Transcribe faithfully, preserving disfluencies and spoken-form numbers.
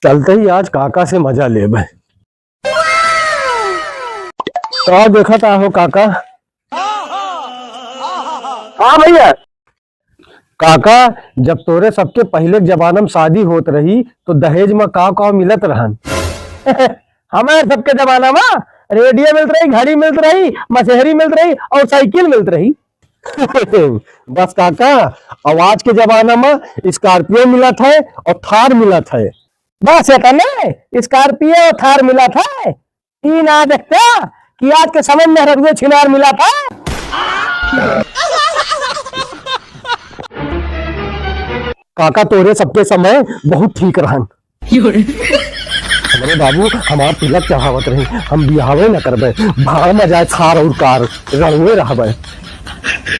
चलते ही आज काका से मजा लेबे। का देखत आहो काका? हाँ भैया। काका, जब तोरे सबके पहिले के जमाना में शादी होत रही, तो दहेज में का का मिलत रहन? हमारे सबके जमाना में रेडियो मिलत रही, घड़ी मिलत रही, मसहरी मिलत रही और साइकिल मिलत रही। बस काका, अब आज के जमाना में स्कॉर्पियो मिलत है और थार मिलत है। बस एतने, स्कॉर्पियो और थार मिलत है। ई ना देखता कि आज के समय में मेहररुए छिनार मिलत है। काका, तोरे सबके समय बहुत ठीक रहन। हमरे बाबू हमार तिलक चढ़ावत रही, हम बियाहवे न करबे, भाड़ में जाए थार और कार, रणुए रहबे।